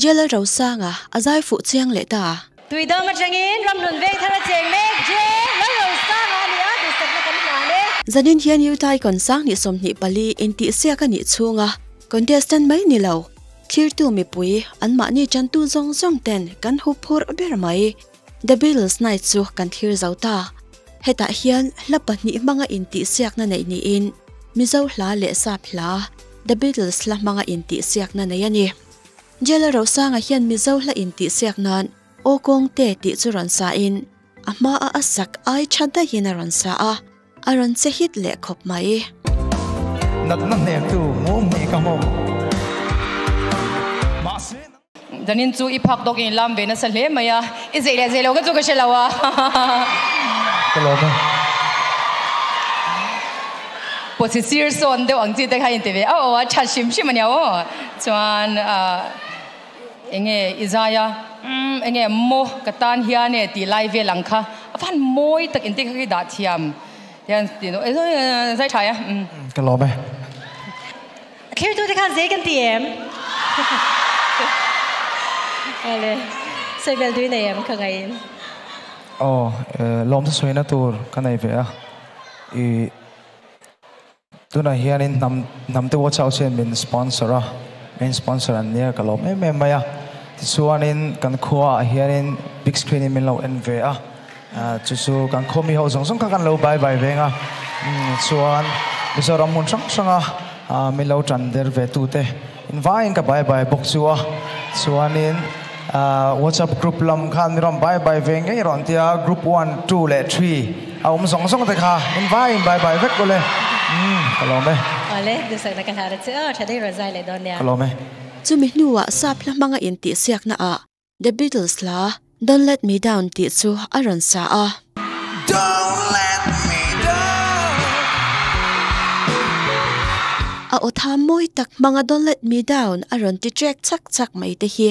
J Lalrosanga a zai fuh chiang leh ta. Tuidam atangin Ramhlun Vengthar a cheng mek J Lalrosanga a ni a, duhsakna kan hlan e. Zanin hian Youth Icon 2024 intihsiak a nih chhunga contestant mai ni lo, thlirtu mipui anmahni tantu zawng zawng ten kan hup phurh ber mai. The Beatles Night chu kan thlir zo ta. Hetah hian hla pahnih hmanga intihsiakna neih niin Mizo hla leh Sap hla, The Beatles hla hmanga intihsiakna nei a ni. Jela Rosanga hian Mizo hla intihsiak nan Aw Kawng Te tih chu rawn sa in a hma a a sak ai tha daihin a rawn sa a, a rawn che hit leh khawp mai. Natna hnehtu mum hnih ka hmu. Mahse nang. Zanin chu i phak tawkin i lam ve nasa hle mai a, i zei leh zei lo kha chu ka hre lo a. Ka lawm e. Pawchhe sir sawn deuh ang chi te kha in ti ve auh auh a, tha hrim hrim a nia aw. Chuan ah enge i zai a, umm enge maw ka tan hian e tih lai vel ang kha a van mawi tak in ti kha khi dah thiam hian ti zai tha e umm. Ka lawm e. A thlir tute khan zei kan ti em? Awle, sawi bel tui nei em ka ngaiin? Aw, lawmthu sawina tur ka nei ve a. I tunah hianin hnam hnamte watch house hian min sponsor a, main sponsor an nia ka lawm em em mai a. Tichuanin kan khuaah hianin big screen in min lo en ve a, chu chu kan khaw mi ho zawng zawng kha kan lo bai bai veng a. Chuan Mizoram hmun hrang hranga min lo tan der ve tute invaiin ka bai bai bawk chu a. Chuanin WhatsApp group lam khan mi rawn bai bai ve ngei rawn tia group one, two leh three a awm zawng zawng te kha invaiin bai bai vek ule. Ka lawm e. Awle, duhsakna ka hlar a che aw, tha deuh rawn zai leh dawn nia. Ka lawm e. Chumi hnuah sap hla hmanga intihsiakna ah The Beatles hla Don't Let Me Down tih chu a rawn sa a. Don't let me down. A aw tham mawi tak hmanga Don't Let Me Down a rawn ti trek chak chak mai te hi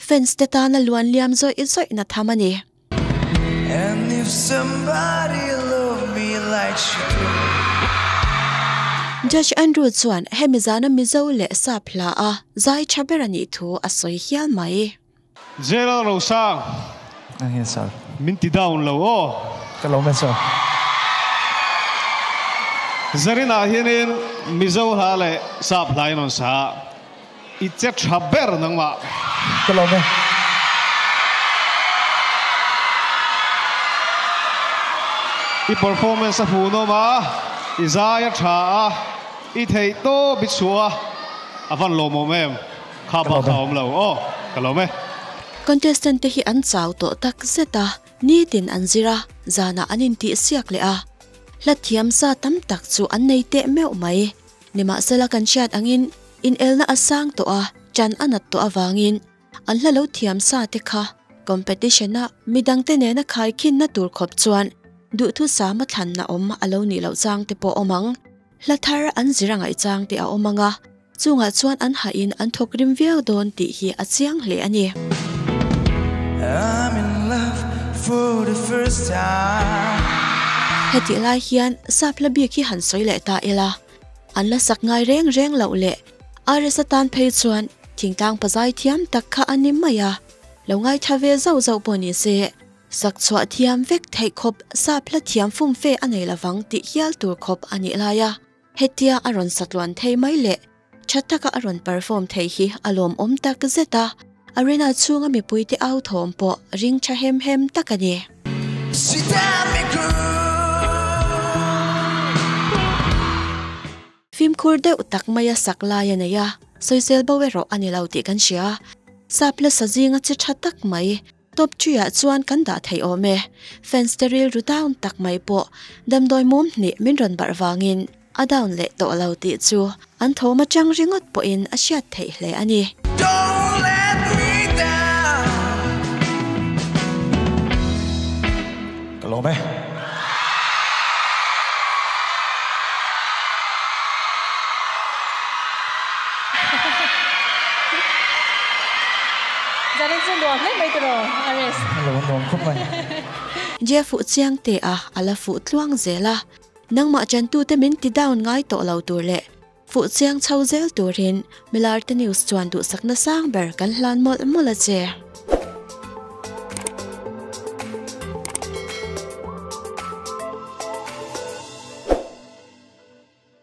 fans te tana luan liam zawih zawih na tham a ni. And if somebody love me like she do. Judge Andrew chuan hemi zana Mizo leh Sap hla a zai tha ber a nih thu a sawi hial mai. General Rosang. Yes sir. Min ti down lo aw. Ka lo meh sir. Zarina hianin Mizo hla leh Sap hla in rawn sa a. I che tha ber nangmah. Ka lawm e. I performance a hmuhnawm a, i zai a tha a, i theih tawp i chhuah a, a van lawmawm em? Kha bak kha a awm lo aw, ka lawm e. Contestant te hi an chau tawh tak zet a, nitin an zir a, zanah an intihsiak leh a. Hla thiam sa tam tak chu an nei teh meuh mai. Nimahsela kan hriat angin inelna a sang tawh a, ṭan a nat tawh avangin an hla lo thiam sa te kha competition-a midangte nena khaikhinna tur khawp chuan duhthusama thlanna awm a lo nih loh chang te pawh awm ang. Hla thar an zir a ngaih chang te a awm ang a, chungah chuan an hahin an thawk rim viau dawn tih hi a chiang hle a ni. I'm in love for the first time. Hetih lai hian sap hla bik hi han sawi leh ta ila. An la sak ngai reng reng loh leh RS atan phei chuan thingtlang pazai thiam tak kha a ni mai a, lo ngaithla ve zauh zauh pawh ni se, sak chhuah thiam vek theih khawp sap hla thiam fumfe a nei lovang tih hial tur khawp a nih lai a, hetia a rawn satluan thei mai leh tha taka a rawn perform thei hi a lawmawm tak zet a, arena chhunga mipuite au thawm pawh ring tha hem hem tak a ni. Fimkhur deuh tak maia sak lai a nei a, sawisel bo erawh a ni lo tih kan hria. Sap la sa zinga che tha tak mai, top tree ah chuan kan dah theih awm e. Fans te rilru down tak mai pawh damdawi mum hnih min rawn barh vangin a down leh tawh lo tih chu an thawm atang ringawt pawhin a hriat theih hle a ni. Don't let me down. Ka lawm e. Zanin chu nuam hle mai tiraw Ares. Hello nuam khawp mai. Jeff fuh chiang te a, a la fuh tluang zel a. Nangmah chantute min ti down ngai tawh lo tur leh. Fuh chiang chho zel turin Milarte News chuan duhsakna sang ber kan hlan mawlh mawlh a che.